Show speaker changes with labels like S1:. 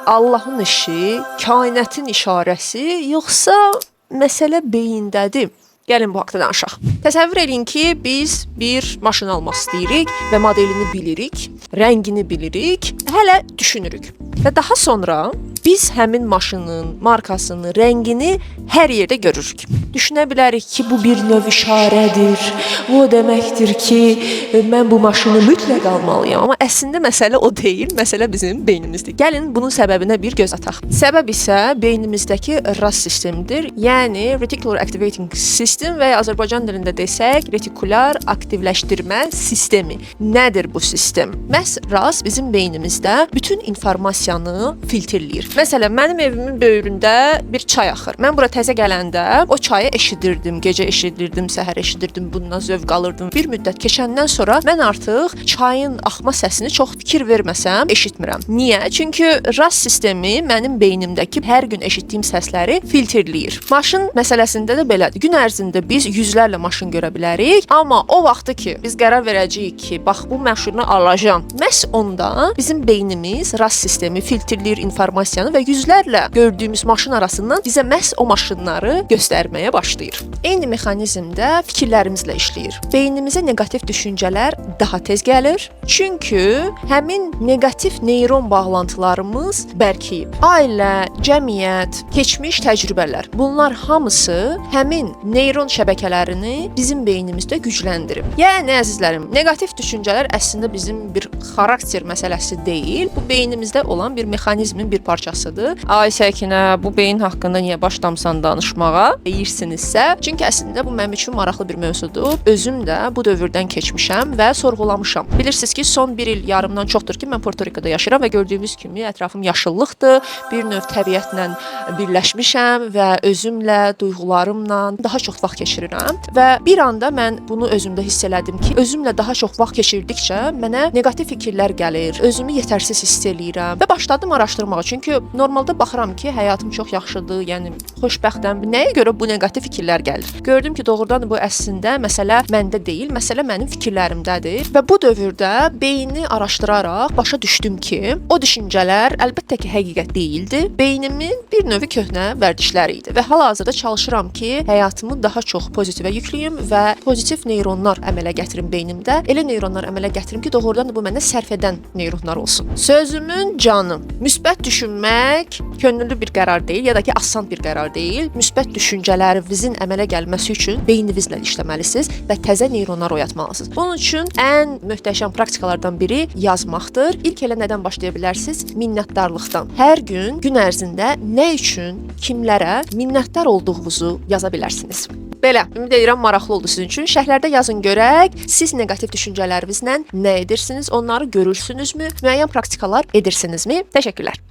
S1: Allahın işi, kainatın işarəsi, yoxsa məsələ beyindədir? Gəlin bu haqda danışaq. Təsəvvür eləyin ki, biz bir maşın almaq istəyirik və modelini bilirik, rəngini bilirik, hələ düşünürük. Və daha sonra biz həmin maşının markasını, rəngini hər yerdə görürük. Düşünə bilərik ki, bu bir növ işarədir. Bu o deməkdir ki, mən bu maşını mütləq almalıyam. Amma əslində məsələ o deyil, məsələ bizim beynimizdir. Gəlin bunun səbəbinə bir göz ataq. Səbəb isə beynimizdəki RAS sistemidir. Yəni Reticular Activating System və ya Azərbaycan dilində desək, retikulyar aktivləşdirmə sistemi. Nədir bu sistem? Məhz RAS bizim beynimizdə bütün informasiyanı filtrləyir. Məsələn, mənim evimin böyründə bir çay axır. Mən bura təzə gələndə o çayı eşidirdim, gecə eşidirdim, səhər eşidirdim, bundan zövq alırdım. Bir müddət keçəndən sonra mən artıq çayın axma səsini çox fikir verməsəm eşitmirəm. Niyə? Çünki RAS sistemi mənim beynimdəki hər gün eşitdiyim səsləri filtrləyir. Maşın məsələsində də belədir. Gün ərzində biz yüzlərlə maşın görə bilərik, amma o vaxtı ki biz qərar verəcəyik ki, bax bu maşını alacağam. Məhz onda bizim beynimiz RAS sistemi filtrləyir informasiyanı və yüzlərlə gördüyümüz maşın arasından bizə məhz o maşınları göstərməyə başlayır. Eyni mexanizm də fikirlərimizlə işləyir. Beynimizə neqativ düşüncələr daha tez gəlir. Çünki həmin neqativ neyron bağlantılarımız bərkiyib. Ailə, cəmiyyət, keçmiş təcrübələr. Bunlar hamısı həmin neyron şəbəkələrini bizim beynimizdə gücləndirib. Yəni əzizlərim, neqativ düşüncələr əslində bizim bir xarakter məsələsi deyil. Bu beynimizdə olan bir mexanizmin bir parçasıdır. Ay Səkinə, bu beyin haqqında niyə başlamısan danışmağa deyirsinizsə, çünki əslində bu mənim üçün maraqlı bir mövzudur. Özüm də bu dövrdən keçmişəm və sorğulamışam. Bilirsiniz ki, son bir il yarımdan çoxdur ki, mən Porto Rikoda yaşayıram və gördüyünüz kimi ətrafım yaşıllıqdır. Bir növ təbiətlə birləşmişəm və özümlə, duyğularımla daha çox vaxt keçirirəm və bir anda mən bunu özümdə hiss elədim ki, özümlə daha çox vaxt keçirdikcə mənə neqativ fikirlər gəlir, özümü yetərsiz hiss eləyirəm və başladım araşdırmağa. Çünki normalda baxıram ki, həyatım çox yaxşıdır, yəni xoşbəxtəm. Nəyə görə bu neqativ fikirlər gəlir? Gördüm ki, doğrudan da bu əslində məsələ məndə deyil, məsələ mənim fikirlərimdədir və bu dövrdə beyni araşdıraraq başa düşdüm ki, o düşüncələr əlbəttə ki, həqiqət deyildi. Beynimin bir növ köhnə vərdişləri idi və hal-hazırda çalışıram ki, həyatımı daha çox pozitivə yükləyim və pozitiv neyronlar əmələ gətirim beynimdə. Elə neyronlar əmələ gətirim ki, doğrudan da bu mənə sərf edən neyronlar olsun. Sözümün canı. Müsbət düşünmək könüllü bir qərar deyil ya da ki, asan bir qərar deyil. Müsbət düşüncələrinizin əmələ gəlməsi üçün beyninizlə işləməlisiniz və təzə neyronlar oyatmalısınız. Bunun üçün ən möhtəşəm praktikalardan biri yazmaqdır. İlk elə nədən başlaya bilərsiniz? Minnətdarlıqdan. Hər gün gün ərzində nə üçün, kimlərə minnətdar olduğunuzu yaza bilərsiniz. Belə, ümid edirəm maraqlı oldu sizin üçün. Şərhlərdə yazın görək, siz neqativ düşüncələrinizlə nə edirsiniz? Onları görürsünüzmü? Müəyyən praktikalar edirsinizmi? Təşəkkürlər.